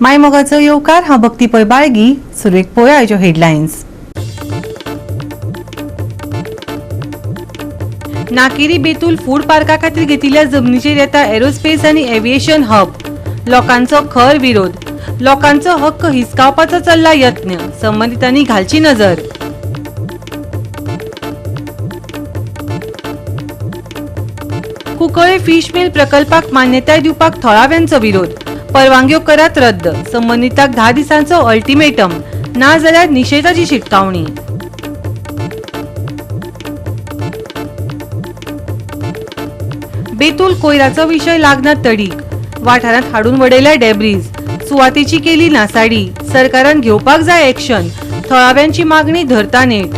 माय मोगाचो येवकार. हांव भक्ती पै बाळगी. सुरवेक पळोवया आयच्यो हेडलायन्स. नाकेरी बेतूल फूड पार्का खातीर घेतिल्ल्या जमनीचेर येता एरोस्पेस आनी एव्हिएशन हब. लोकांचो खर विरोध. लोकांचो हक्क हिसकावपाचो चल्ला यत्न. संबंदितांनी घालची नजर. कुंकळे फिश मिल प्रकल्पाक मान्यताय दिवपाक थळाव्यांचो विरोध. परवानग्यो करात रद्द. संबंदितांक 10 दिसांचो अल्टिमेटम, ना जाल्यार निशेधाची शिटकावणी. बेतूल कोयराचो विशय लागना तडीक. वाठारांत हाडून वडयल्या डेब्रीज. सुवातेची केली नासाडी. सरकारान घेवपाक जाय एक्शन. थळाव्यांची मागणी धरता नेट.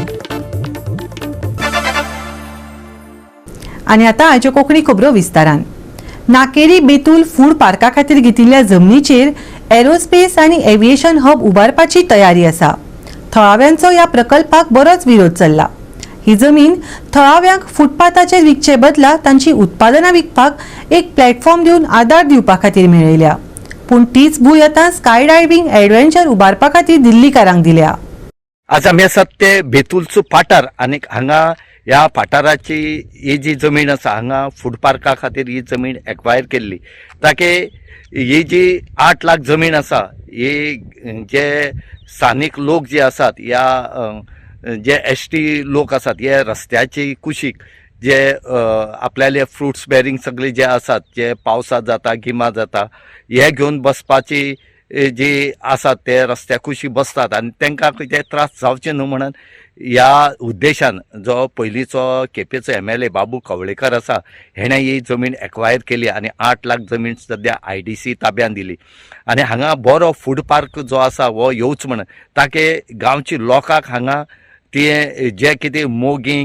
आनी आतां आयच्यो कोंकणी खबरो विस्तारान. नाकेरी बेतूल फूड पार्का खातीर घेतिल्ल्या जमनीचेर एरोस्पेस आनी एव्हिएशन हब उबारपाची तयारी आसा. थळाव्यांचो ह्या प्रकल्पाक बरोच विरोध चल्ला. ही जमीन थळाव्यांक फुटपाथाचेर विकचे बदला तांची उत्पादनां विकपाक एक प्लॅटफॉर्म दिवन आदार दिवपा खातीर मेळयल्या. पूण तीच भूंय आतां स्काय डायव्हिंग एडव्हेंचर उबारपा खातीर दिल्लीकारांक दिल्या. आज आमी आसात ते बेतूलचो पाटार आनी हांगा ह्या पाटाराची ही जी जमीन आसा हांगा फूड पार्का खातीर ही जमीन एक्वायर केल्ली. ताके ही जी 8 लाख जमीन आसा ही जे स्थानीक लोक जे आसात ह्या जे एस टी लोक आसात हे रस्त्याची कुशीक जे आपल्याले फ्रुट्स बेरींग सगळे जे आसात जे पावसांत जाता गिमा जाता हे घेवन बसपाची जी आसात ते रस्त्या कुशी बसतात आनी तांकां कितें त्रास जावचे न्हू म्हणून ह्या उद्देशान जो पयलींचो केपेचो MLA बाबू कवळेकर आसा हेणें ही जमीन एक्वायर केली आनी 8 लाख जमीन सद्या IDC ताब्यान दिली. आनी हांगा बरो फूड पार्क जो आसा हो येवचो म्हणून ताके गांवची लोकांक हांगा ते जे कितें मोगी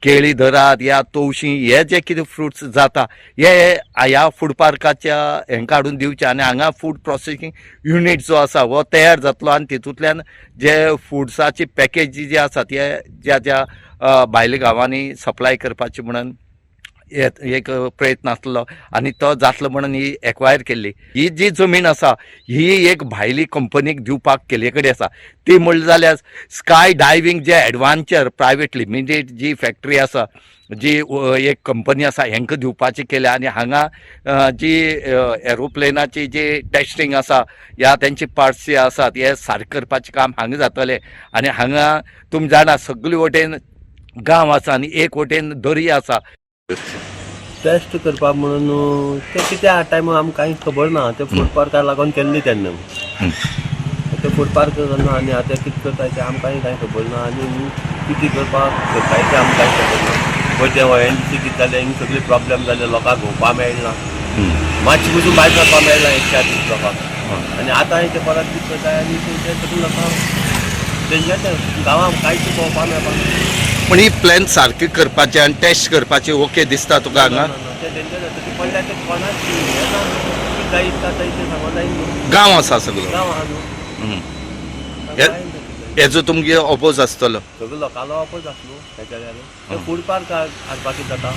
केळी धरात या तवशीं हे जे कितें फ्रुट्स जाता हे ह्या फूड पार्काच्या हेंकां हाडून दिवचे आनी हांगा फूड प्रोसेसींग युनीट जो आसा हो तयार जातलो आनी तितूंतल्यान जे फुड्साची पॅकेजी जी आसा ते ज्या ज्या भायल्या गांवांनी सप्लाय करपाची म्हणून एक प्रयत्न आसलो आनी तो जातलो म्हणून ही एक्वायर केल्ली. ही जी जमीन आसा ही एक भायली कंपनीक दिवपाक केल्ले कडेन आसा. ती म्हणली जाल्यार स्काय डायव्हींग जे एडवांचर प्रायवेट लिमिटेड जी फॅक्टरी आसा जी एक कंपनी आसा हेंकां दिवपाची केल्या. आनी हांगा जी एरोप्लेनाची जी टेस्टिंग आसा या तेंची पार्ट्स जे आसात हे सारकें करपाचें काम हांगा जातलें. आनी हांगा तुमी जाणा सगळे वटेन गांव आसा आनी एक वटेन दर्या आसा. टेस्ट करपाक म्हणून ते कितें टायम आमकां कांय खबर ना. ते फूड पार्काक लागून केल्ले तेन्ना ते फूड पार्क ना आनी आतां कितें करता तें आमकां कांय खबर ना आनी कितें करपाक करताय तें आमकां कांय खबर ना. पळय तें ONGC कितें जालें हिंगा सगळे प्रॉब्लेम जाले, लोकांक भोंवपाक मेळना, मातशें पसून भायर सरपाक मेळना 1-4 दीस लोकांक. आनी आतां ते परत कितें करताय आनी ते सगळे लोकांक तेंच्या गांवांक कांयच भोंवपाक मेळपाक ना. पण ही प्लॅन सारकी करपाची आनी टेस्ट करपाची ओके दिसता तुका हांगा? गांव आसा सगळो गांव आहा न्हू. हेजो तुमगे ओपोज आसतलो. सगळो लोकांलो ओपोज आसा न्हू तेच्या ते फूड पार्क हाडपाक कितें जाता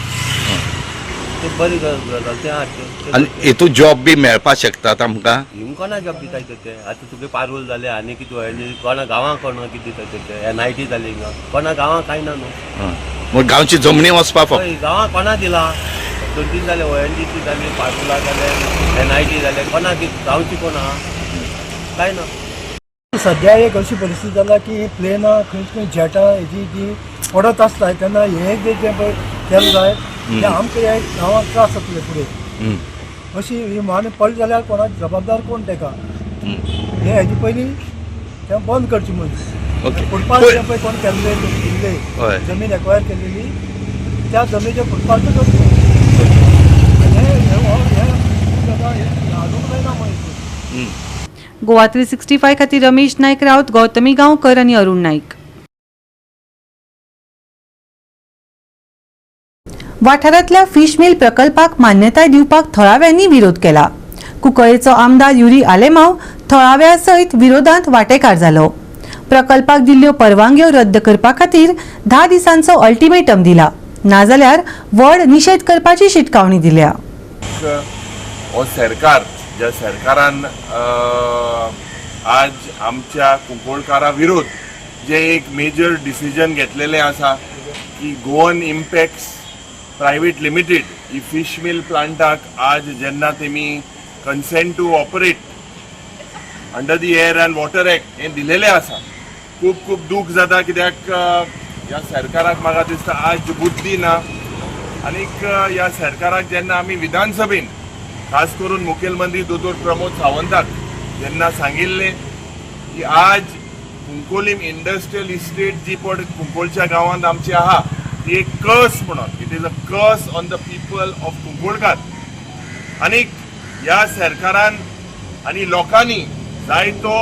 ते बरी गजाल तें हाडचें. आनी हितून जॉब बी मेळपाक शकतात आमकां? हिंगा कोणा जॉब दिता ते आतां तुगे पारोल जाले आनी कितें कोणा गांवांक कोणा कितें दिता ते NIT जाली हिंगा कोणा गांवांक कांय ना न्हू. मग गांवची जमनी वचपा फक्त गांवांक कोणा दिला 2-3 जाले ONGC जाली पारोला जाले NIT जाले कोणा गांवची कोण आहा कांय ना. सद्या एक अशी परिस्थिती जाला की प्लेनां खंय खंय जेटां हेजी जी पडत आसता तेन्ना हें जें जें पळय केलें जाय तें आमकां ह्या गांवांक त्रास जातले फुडें. अशी विमान पडलें जाल्यार कोणाक जबाबदार कोण तेका हें हेजे पयलीं तें बंद करचें म्हणून. फुटपाथ जें पळय कोण केल्ले दिल्ले जमीन एक्वायर केलेली त्या जमनीचेर फुटपाथ करचो हें हाडूंक जायना मागीर. गोवा 365 खातीर रमेश नायक राऊत, गौतमी गांवकर आनी अरुण नाईक. वाठारांतल्या फिश मिल प्रकल्पाक मान्यताय दिवपाक थळाव्यांनी विरोध केला. कुंकळेचो आमदार युरी आलेमाव थळाव्या सयत विरोधांत वांटेकार जालो. प्रकल्पाक दिल्ल्यो परवानग्यो रद्द करपा खातीर 10 दिसांचो अल्टिमेटम दिला, नाजाल्यार व्हड निशेध करपाची शिटकावणी दिल्या. हो सरकार ज्या सरकारान आज आमच्या कुंकळकारा विरोध जे एक मेजर डिसिजन घेतलेलें आसा की गोवन इम्पॅक्स प्रायवेट लिमिटेड ही फिश मिल प्लांटाक आज जेन्ना तेमी consent to operate under the Air and Water Act हें दिलेलें आसा. खूब खूब दूख जाता कित्याक ह्या सरकाराक म्हाका दिसता आज बुद्धी ना. आनीक ह्या सरकाराक जेन्ना आमी विधानसभेन खास करून मुखेलमंत्री दोतोर प्रमोद सावंताक जेन्ना सांगिल्लें की आज कुंकोलीम इंडस्ट्रियल इस्टेट जी पड कुंकोलच्या गांवांत आमची आहा ती एक कर्स म्हणून, it is a curse on the people of Kunkolkar. आनीक ह्या सरकारान आनी लोकांनी जायतो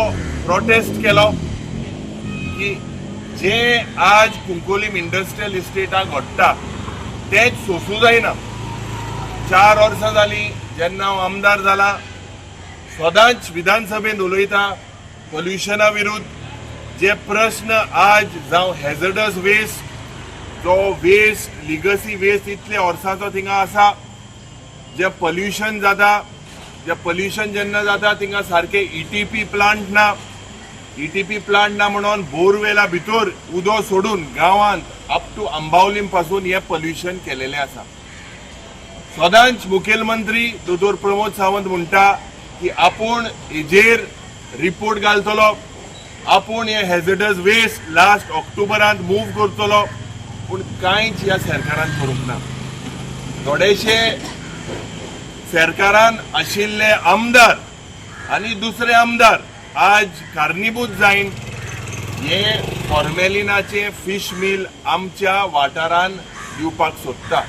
प्रोटेस्ट केलो की जे आज कुंकोलीम इंडस्ट्रियल इस्टेटाक घडटा तेच सोसूं जायना. 4 वर्सां जालीं जेन्ना हांव आमदार जाला, सदांच विधानसभेंत उलयता पोल्युशना विरुद्ध. जे प्रश्न आज जावं हॅझर्डस वेस्ट, जो वेस्ट लिगसी वेस्ट इतले वर्सांचो थिंगा आसा, जे पोल्युशन जाता, जे पोल्युशन जेन्ना जाता थिंगा सारके ईटीपी प्लांट ना. ईटीपी प्लांट ना म्हणून बोरवेला भितर उदक सोडून गांवांत अप टू अंबावलीम पासून हे पोल्युशन केलेलें आसा. सदांच मुखेलमंत्री दोतोर प्रमोद सावंत म्हणटा की आपूण हेजेर रिपोर्ट घालतलो, आपूण हे हॅझर्डस वेस्ट लास्ट ऑक्टोबरांत मूव करतलो, पूण कांयच ह्या सरकारान करूंक ना. थोडेशे सरकारान आशिल्ले आमदार आनी दुसरे आमदार आज कारणीभूत जायन हे फॉर्मेलिनाचे फिश मिल आमच्या वाठारान दिवपाक सोदता.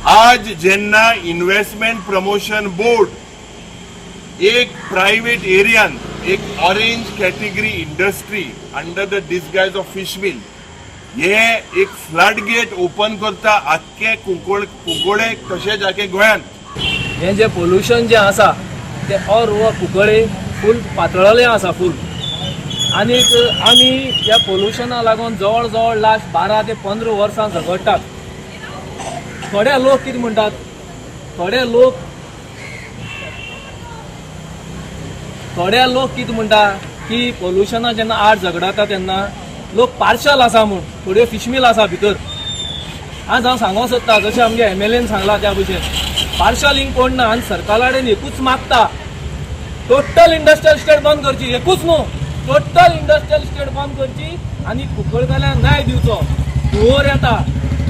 आज जेन्ना इन्व्हेस्टमेंट प्रमोशन बोर्ड एक प्रायव्हेट एरियान एक orange category industry under the disguise of fish mill हे एक फ्लड गेट ओपन करता आख्खे कुंकोळ कुंकोळे तशेंच आख्खे गोंयांत. हें जें पोल्युशन जें आसा तें ऑल ओवर कुंकळे फूल पातळलें आसा फूल. आनीक आमी ह्या पोल्युशना लागून जवळ जवळ लास्ट 12 ते 15 वर्सां झगडटात. थोडे लोक कितें म्हणटात, थोडे लोक कितें म्हणटा की पोल्युशना जेन्ना आड झगडता तेन्ना लोक पार्शल आसा म्हूण, थोड्यो फिशमील आसा भितर. आज हांव सांगोंक सोदता, जशें आमगे एमएलएन सांगला त्या भशेन, पार्शल हिंग कोण ना. आनी सरकारा कडेन एकूच मागता, टोटल इंडस्ट्रियल इस्टेट बंद करची. एकूच न्हू, टोटल इंडस्ट्रियल इस्टेट बंद करची आनी कुंकळकारांक न्याय दिवचो. धुंवर येता,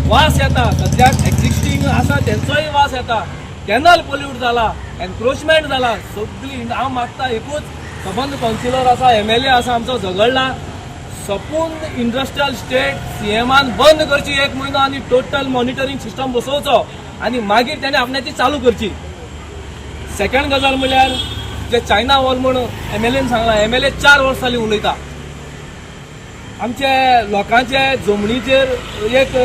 वास येता, सद्याक एक्झिस्टींग आसा तेंचोय वास येता, कॅनल पोल्यूट जाला, एनक्रोचमेंट जाला सगळी. हांव मागता एकूच, सबंद कावन्सिलर आसा, एमएलए आसा आमचो, झगडला सपून इंडस्ट्रियल इस्टेट सीएमान बंद करची एक म्हयनो आनी टोटल मॉनिटरींग सिस्टम बसोवचो आनी मागीर तेणे आपणाची चालू करची. सेकंड गजाल म्हणल्यार जे चायना वॉल म्हूण एमएलएन सांगला, एमएलए 4 वर्सां जालीं उलयता. आमचे लोकांचे जमनीचेर एक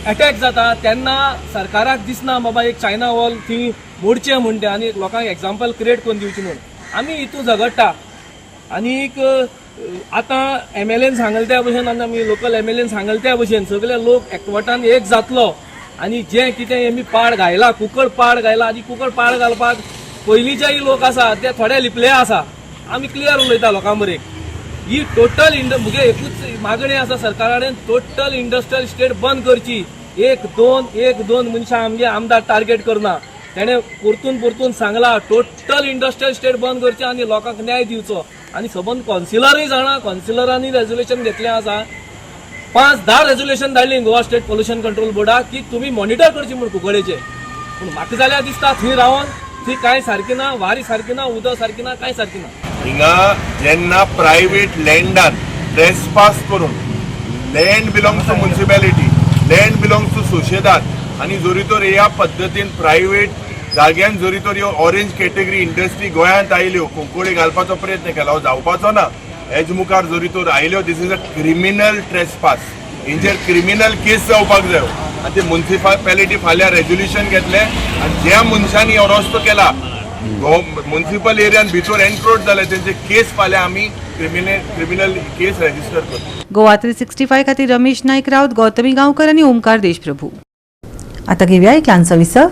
एटॅक जाता तेन्ना सरकाराक दिसना बाबा एक चायना वॉल थंय मोडचें म्हूण तें आनी लोकांक एग्जाम्पल क्रिएट करून दिवचें म्हूण आमी हितून झगडटा. आनीक आतां एमएलएन सांगले त्या भशेन आनी आमी लोकल एमएलएन सांगले त्या भशेन सगळे लोक एकवटान एक जातलो. आनी जें कितें हेमी पाड घायला, कुकड पाड घायला, आनी कुकड पाड घालपाक पयलींचेय लोक आसा ते थोडे लिपले आसा. आमी क्लियर उलयता लोकां बरेक. ही टोटल इंड मुगे एकूच मागणी आसा सरकारा कडेन, टोटल इंडस्ट्रियल इस्टेट बंद करची. एक दोन एक दोन मनशां आमगे आमदार टार्गेट करना. तेणे परतून परतून सांगला, टोटल इंडस्ट्रियल इस्टेट बंद करची आनी लोकांक न्याय दिवचो. आनी सबंद कौन्सिलरूय जाणा, कौन्सिलरांनी रेजोल्युशन घेतलें आसा, 5-10 रेजोल्युशन धाडली गोवा स्टेट पोल्युशन कंट्रोल बोर्डाक की तुमी मॉनिटर करची म्हूण कुंकळेचे. पूण म्हाका जाल्यार दिसता थंय रावन थंय कांय सारकें ना, वारी सारकी ना, उदक सारकें ना, कांय सारकें ना. हिंगा जेन्ना प्रायव्हेट लँडान ट्रेसपास करून, land belongs to municipality, land belongs to Sociedad, आनी जरी तर ह्या पद्दतीन प्रायव्हेट जाग्यान जरी तर ह्यो ऑरेंज कॅटेगरी इंडस्ट्री गोंयांत आयल्यो, कुंकोळी घालपाचो प्रयत्न केला, हो जावपाचो ना. हेज मुखार जरी तर आयल्यो, this is a criminal trespass. हेंचेर क्रिमिनल केस जावपाक जायो. आनी ते मुन्सिपालिटी फाल्यां रेजोल्युशन घेतले आनी ज्या मनशांनी हो रस्तो केला, मुन्सिपल एरियान भितर एनक्रोच जाले, तेंचे केस फाल्यां आमी क्रिमिनल केस रेजिस्टर करतले. गोवा 365 खातीर रमेश नाईक राऊत, गौतमी गांवकर आणि ओमकार देशप्रभू. आता घेऊया एक ल्हानसो विसव.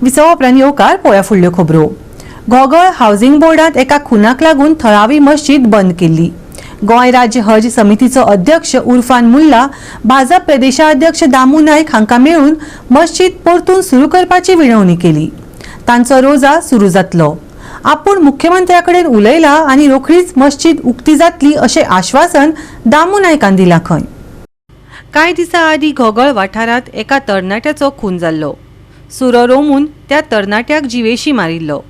विसवा उपरांत येवकार पळोवया फुडल्यो खबरो. घोगळ हावसिंग बोर्डांत एका खुनाक लागून थळावी मस्जिद बंद केल्ली. गोंय राज्य हज समितीचो अध्यक्ष उर्फान मुल्ला भाजप प्रदेशाध्यक्ष दामू नायक हांकां मेळून मस्जिद परतून सुरू करपाची विनवणी केली. तांचो रोजा सुरू जातलो. आपूण मुख्यमंत्र्या कडेन उलयला आनी रोखडीच मस्जिद उक्ती जातली अशें आश्वासन दामू नायकान दिलां खंय. कांय दिसां आदीं घोगळ वाठारांत एका तरणाट्याचो खून जाल्लो. सुरो रोमून त्या तरणाट्याक जिवेशी मारिल्लो.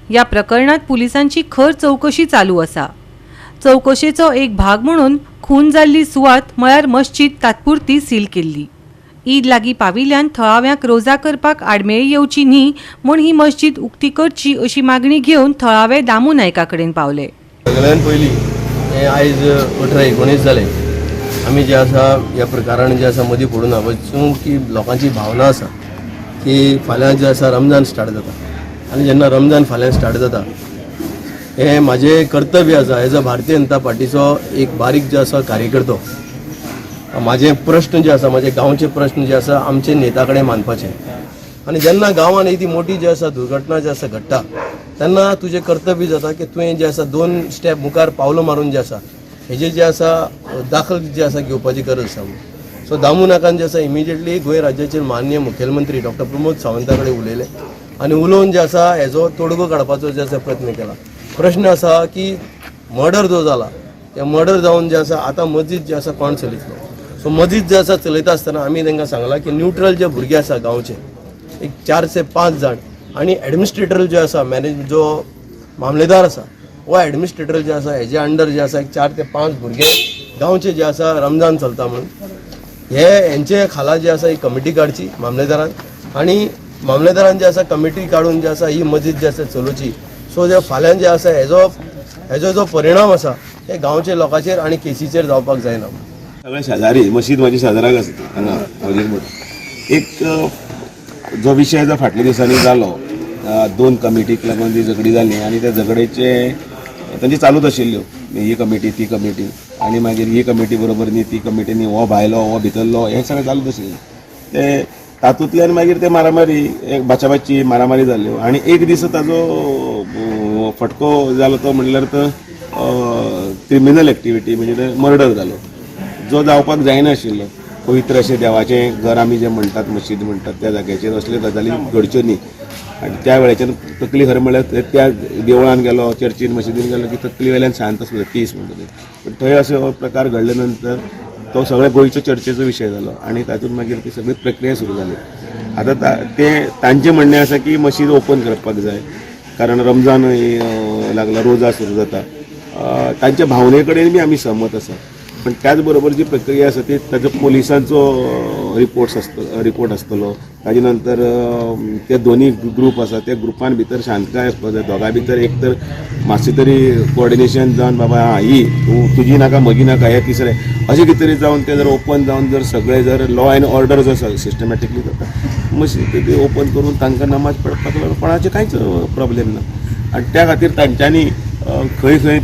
ह्या प्रकरणांत पुलिसांची खर चवकशी चालू आसा. चवकशेचो एक भाग म्हणून खून जाल्ली सुवात म्हळ्यार मस्जिद तात्पुरती सील केल्ली. ईद लागीं पाविल्ल्यान थळाव्यांक रोजा करपाक आडमेळी येवची न्ही म्हूण ही मस्जिद उक्ती करची अशी मागणी घेवन थळावे दामू नायका कडेन पावले. सगळ्यान पयलीं हें आयज 18-19 जालें आमी जे आसा ह्या प्रकारान जे आसा मदीं पडूना, वचूं की लोकांची भावना आसा की फाल्यां जे आसा रमजान स्टार्ट जाता आनी जेन्ना रमजान फाल्यां स्टार्ट जाता हें म्हाजें कर्तव्य आसा एज अ भारतीय जनता पार्टीचो एक बारीक जे आसा कार्यकर्तो. म्हाजे प्रश्न जे आसा, म्हाजे गांवचे प्रश्न जे आसा आमचे नेता कडेन मांडपाचे आनी जेन्ना गांवांत ही ती मोठी जी आसा दुर्घटना जी आसा घडटा तेन्ना तुजें कर्तव्य जाता की तुवें जें आसा 2 स्टेप मुखार पावलां मारून जें आसा हेजें जें आसा दाखल जे आसा घेवपाची गरज आसा. सो दामू नायकान जे आसा इमिजिएटली गोंय राज्याचे माननीय मुखेलमंत्री डॉक्टर प्रमोद सावंता कडेन उलयले आनी उलोवन जे आसा हेजो तोडगो काडपाचो जे आसा प्रयत्न केला. प्रश्न आसा की मर्डर जो जाला त्या मर्डर जावन जे आसा आतां मस्जिद जे आसा कोण चलयतलो. सो मस्जिद जे आसा चलयता आसतना आमी तांकां सांगलां की न्यूट्रल जे भुरगे आसा गांवचे एक 4 ते 5 जाण आनी एडमिनिस्ट्रेटर जे आसा मॅनेज जो मामलेदार आसा हो एडमिनिस्ट्रेटर जे आसा हेजे अंडर जे आसा एक 4 ते 5 भुरगे गांवचे जे आसा रमजान चलता म्हणून हे हेंचे खाला जे आसा ही कमिटी काडची मामलेदारान आनी मामलेदारान जे आसा कमिटी काडून जे आसा ही मस्जिद जे आसा चलोवची. सो जे फाल्यां जे आसा हेजो जो परिणाम आसा हे गांवचे लोकांचेर आनी केसीचेर जावपाक जायना. सगळे शेजारी मशीद म्हाजी शेजाराक आसा हांगा हावजींग बोर्ड एक जो विशय जो फाटल्या दिसांनी जालो 2 कमिटीक लागून ती झगडी जाली आनी त्या झगडेचे तांची चालूच आशिल्ल्यो ही कमिटी ती कमिटी आनी मागीर ही कमिटी बरोबर न्ही ती कमिटी न्ही, हो भायलो हो भितरलो, हें सगळें चालूच आशिल्लें. ते तातूंतल्यान मागीर ते मारामारी एक बाचाबाची मारामारी जाल्यो आनी एक दीस ताजो फटको जालो तो म्हणल्यार तो क्रिमिनल एक्टिविटी म्हणजे मर्डर जालो जो जावपाक जायनाशिल्लो. पवित्र अशें देवाचें घर आमी जें म्हणटात मशीद म्हणटात त्या जाग्याचेर असल्यो गजाली घडच्यो न्ही आनी त्या वेळाच्यान तकली खरें म्हणल्यार त्या देवळान गेलो चर्चीन मशिदीन गेलो की तकली वेल्यान शांत आसता पीस म्हणटा तें. पूण थंय असो प्रकार घडले नंतर तो सगळे गोंयचो चर्चेचो विशय जालो आनी तातूंत मागीर ती सगळी प्रक्रिया सुरू जाली. आतां ते तांचें म्हणणें आसा की मशीद ओपन करपाक जाय कारण रमजान लागला, रोजा सुरू जाता. तांच्या भावने कडेन बी आमी सहमत आसा पण त्याच बरोबर जी प्रक्रिया आसा ती ताजो पोलिसांचो रिपोर्ट आसतलो, ताजे नंतर ते दोनी ग्रूप आसा त्या ग्रुपान भितर शांतताय आसपाक जाय. दोगां भितर एक तर मातशें तरी कोऑर्डिनेशन जावन बाबा हां ही तूं तुजी नाका म्हजी नाका हे तिसरें अशें कितें तरी जावन ते जर ओपन जावन जर सगळे जर लॉ एंड ऑर्डर जर सिस्टमॅटिकली जाता मशीद ते ओपन करून तांकां नमाज पडपाक लागून कोणाचें कांयच प्रॉब्लेम ना. आनी त्या खातीर तांच्यांनी खंय खंय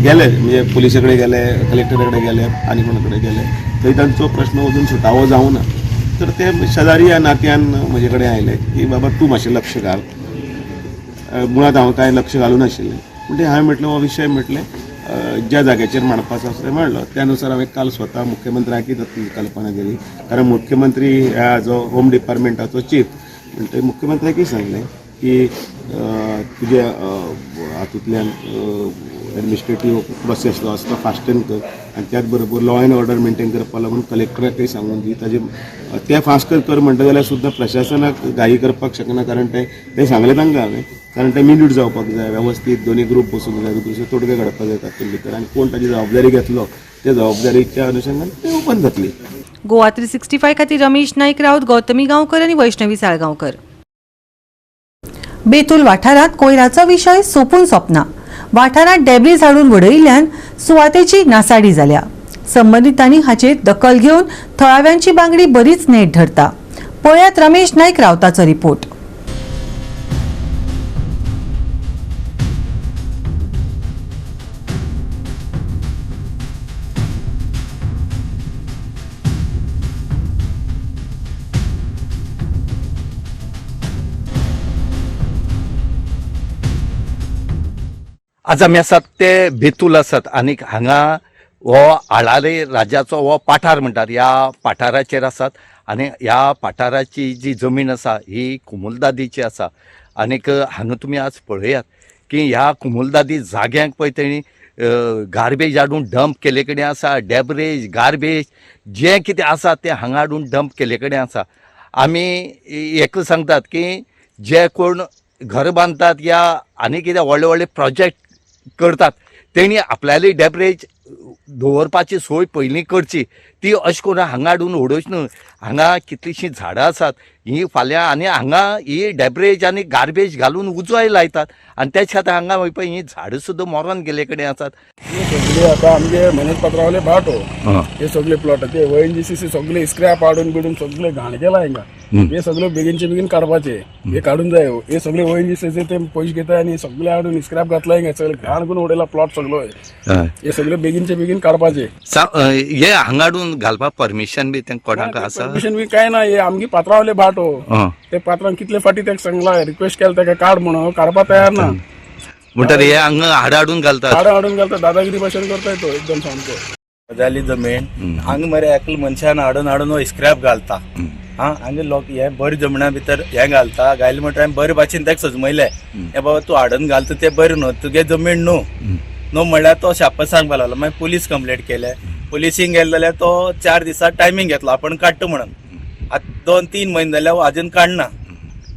गेले म्हणजे पुलिसे कडेन गेले, कलेक्टरा कडेन गेले आनी कोणा कडेन गेले थंय तांचो प्रश्न अजून सुटावो जावना. तर ते शेजारी ह्या नात्यान म्हजे कडेन आयले की बाबा तूं मातशें लक्ष घाल. मुळांत हांव कांय लक्ष घालूं नाशिल्लें पूण ते हांवें म्हटलें हो विशय म्हटलें ज्या जाग्याचेर मांडपाचो आसा तें मांडलो. त्या नुसार हांवें काल स्वता मुख्यमंत्र्यांकय तातूंत कल्पना दिली कारण मुख्यमंत्री ह्या जो होम डिपार्टमेंटाचो चीफ म्हणटकीर मुख्यमंत्र्याकय सांगलें की तुज्या हातूंतल्यान एडमिनिस्ट्रेटीव प्रोसेस जो आसा तो फास्टन कर आनी त्याच बरोबर लॉ एंड ऑर्डर मेनटेन करपाक लागून कलेक्टराकय सांगून दी ताजे ते फास्ट कर म्हणटा जाल्यार सुद्दां प्रशासनाक घाई करपाक शकना कारण ते सांगलें तांकां हांवें कारण ते मिन्यूट जावपाक जाय वेवस्थीत दोनी ग्रूप बसूंक जाय दुसरे तोडगे काडपाक जाय तातूंत भितर आनी कोण ताजी जबाबदारी घेतलो त्या जबाबदारीच्या अनुशंगान ते ओपन जातली. गोवा 365 खातीर रमेश नाईक राऊत, गौतमी गांवकर आनी वैष्णवी साळगांवकर. बेतूल वाठारांत कोयराचो विशय सोंपून सोंपना. वाठारांत डेब्रीज हाडून वडयिल्ल्यान सुवातेची नासाडी जाल्या. संबंदितांनी हाचेर दखल घेवन थळाव्यांची बांगडी बरीच नेट धरता. पळयात रमेश नाईक रावताचो रिपोर्ट. आज आमी आसात ते बेतूल आसात आनीक हांगा हो आळारे राज्याचो हो पाठार म्हणटात, ह्या पाठाराचेर आसात आनी ह्या पाठाराची जी जमीन आसा ही कुमुलदादीची आसा. आनीक हांगा तुमी आज पळयात की ह्या कुमुलदादी जाग्यांक पळय तेणी गार्बेज हाडून डंप केल्ले कडेन आसा, डेबरेज गार्बेज जें कितें आसा तें हांगा हाडून डंप केल्ले कडेन आसा. आमी एक सांगतात की जे कोण घर बांदतात या आनी कितें व्हडले व्हडले प्रोजेक्ट करतात तेणी आपल्याली डेबरेज दवरपाची सोय पयलीं करची, ती अशें करून हांगा हाडून उडोवची न्हू. हांगा कितलींशीं झाडां आसात हीं फाल्यां आनी हांगा ही डेबरेज आनी गार्बेज घालून उजोय लायतात आनी तेच खातीर हांगा पळय हीं झाडां सुद्दां मरोन गेल्ले कडेन आसात. सगळे आता आमगे मनोज पात्रावले भाट हो, हे सगळे प्लॉट ते ONGC सगळे स्क्रॅप हाडून बिडून सगळे घाण केला हिंगा. हे सगळे बेगीनचे बेगीन काडपाचे, हे काडून जाय. हे सगळे ONGC ते पयशे घेता आनी सगळे हाडून स्क्रॅप घातला हिंगा, सगळे घाण करून उडयला प्लॉट सगळो. हे सगळे बेगीनचे बेगीन काडपाचे. हे हांगा हाडून घालपाक परमिशन बी तें कोणाक आसा? परमिशन बी काय ना. हे आमगे पात्रावले भाट हो, ते पात्रान कितले फाटी तेका सांगला, रिक्वेस्ट केला तेका काड म्हणून, काडपा तयार ना. म्हणटात हे हांगा हाड हाडून घालतात, हाड हाडून घालता, दादागिरी भाशेन करताय तो एकदम सामको. जाली जमीन हांगा मरे एकल मनशान हाडून हाडून स्क्रॅप घालता. हा हांगा लोक हे बरी जमना भितर हे घालता. घायले म्हणटा हांवें बरे भाशेन ताका सजमयले, हे बाबा तूं हाडून घालता ते बरें न्हू, तुगे जमीन न्हू न्हू म्हणल्यार तो शापत सांगपाक लागलो. मागीर पुलीस कंप्लेंट केले, पुलिसींक गेले जाल्यार तो 4 दिसां टायमींग घेतलो आपण काडटा म्हणून. आतां 2-3 म्हयने जाल्यार अजून काडना.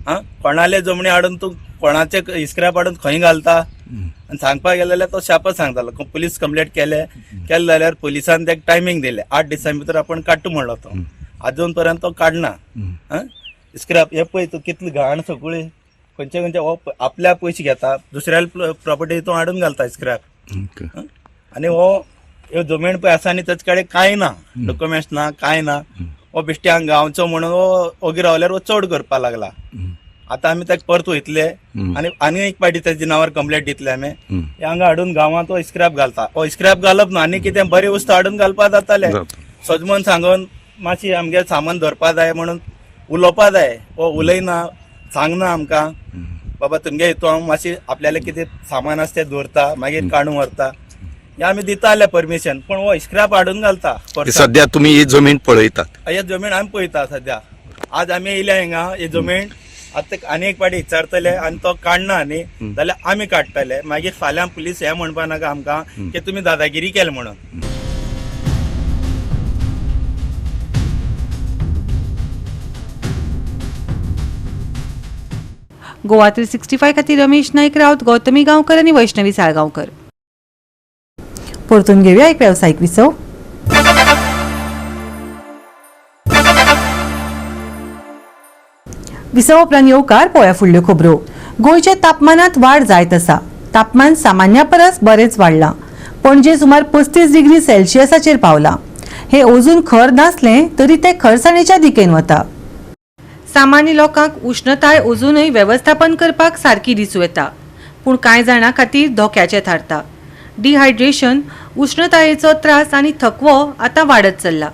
हा कोणाले जमणी हाडून तूं कोणाचे स्क्रॅप हाडून खंय घालता आनी सांगपाक गेले जाल्यार तो शापत सांगतालो. पुलीस कंप्लेंट केले, केले जाल्यार पुलिसान ताका टायमींग दिले 8 दिसां भितर आपण काडटा म्हणलो तो, अजून पर्यंत तो काडना. स्क्रॅप हे पळय तूं कितली घाण सगळी, खंयचे खंयचे हो आपल्या पयशे घेता, दुसऱ्या प्रॉपर्टी तूं हाडून घालता स्क्रॅप. आनी हो ह्यो जमीन पळय आसा आनी तेच कडेन कांय ना, डॉक्युमेंट्स ना, कांय ना. हो बेश्टे हांगा गांवचो म्हणून हो ओगी रावल्यार हो चड करपाक लागला. आतां आमी ताका परत वयतले आनी आनी एक पाटी तेजे नांवार कंप्लेंट दितले आमी. हांगा हाडून गांवांत हो स्क्रॅप घालता. हो स्क्रॅप घालप ना, आनी कितें बरें वस्तू हाडून घालपा जातालें. सजमन सांगून मातशी आमगे सामान धरपा जाय म्हणून उलोवपा जाय. हो उलयना, सांगना आमकां बाबा तुमगे हितू हांव मातशी आपल्याले कितें सामान आसा तें दवरता, मागीर काडून व्हरता. हे आमी दिताले परमिशन, पण हो स्क्रॅप हाडून घालता. सद्या तुमी ही जमीन पळयतात? हे जमीन आमी पळयता सद्या. आज आमी येयल्या हिंगा, ही जमीन आतां आनी एक पाटी विचारतले आनी तो काडना न्ही जाल्यार आमी काडटले. मागीर फाल्यां पुलीस हें म्हणपा नाका आमकां की तुमी दादागिरी केली म्हणून. गोवा 365 खातीर रमेश नाईक राऊत, गौतमी गांवकर आनी वैष्णवी साळगांवकर. परतून घेऊया एक व्यावसायिक विसव. विसव उपरांत येवकार पळोवया फुडल्यो खबरो. गोंयच्या तापमानात वाड जायत आसा. तापमान सामान्या परस बरेंच वाडलां. पणजे सुमार 35 डिग्री सेल्सियसाचेर पावलां. हे अजून खर नासलें तरी तें खरसाणेच्या दिकेन वता. सामान्य लोकांक उश्णताय अजूनय वेवस्थापन करपाक सारकी दिसूं येता, पूण कांय जाणां खातीर धोक्याचें थारता. डिहायड्रेशन, उश्णतायेचो त्रास आनी थकवो आतां वाडत चल्ला.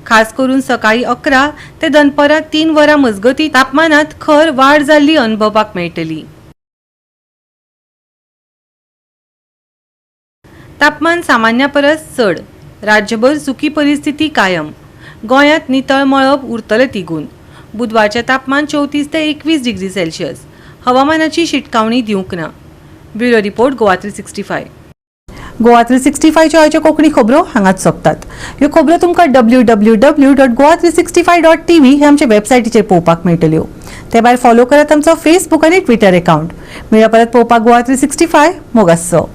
खास करून सकाळीं 11 ते दनपरां 3 वरां मजगतीं तापमानांत खर वाड जाल्ली अणभवपाक मेळटली. तापमान सामान्या परस चड, राज्यभर सुकी परिस्थिती कायम. गोंयांत नितळ मळब उरतलें तिगून. बुधवारचें तापमान 34 ते 21 डिग्री सेल्सियस. हवामानाची शिटकावणी दिवंक ना. Bureau report, Goa 365. Goa 365च्यो आयच्यो कोंकणी खबरो हांगाच सोंपतात. ह्यो खबरो तुमकां www.goa365.tv हे आमचे वेबसायटीचेर पळोवपाक मेळटल्यो. ते भायर फॉलो करात आमचो फेसबूक आनी ट्विटर एकावंट. मेळया परत पळोवपाक गोवा 365. मोग आसचो.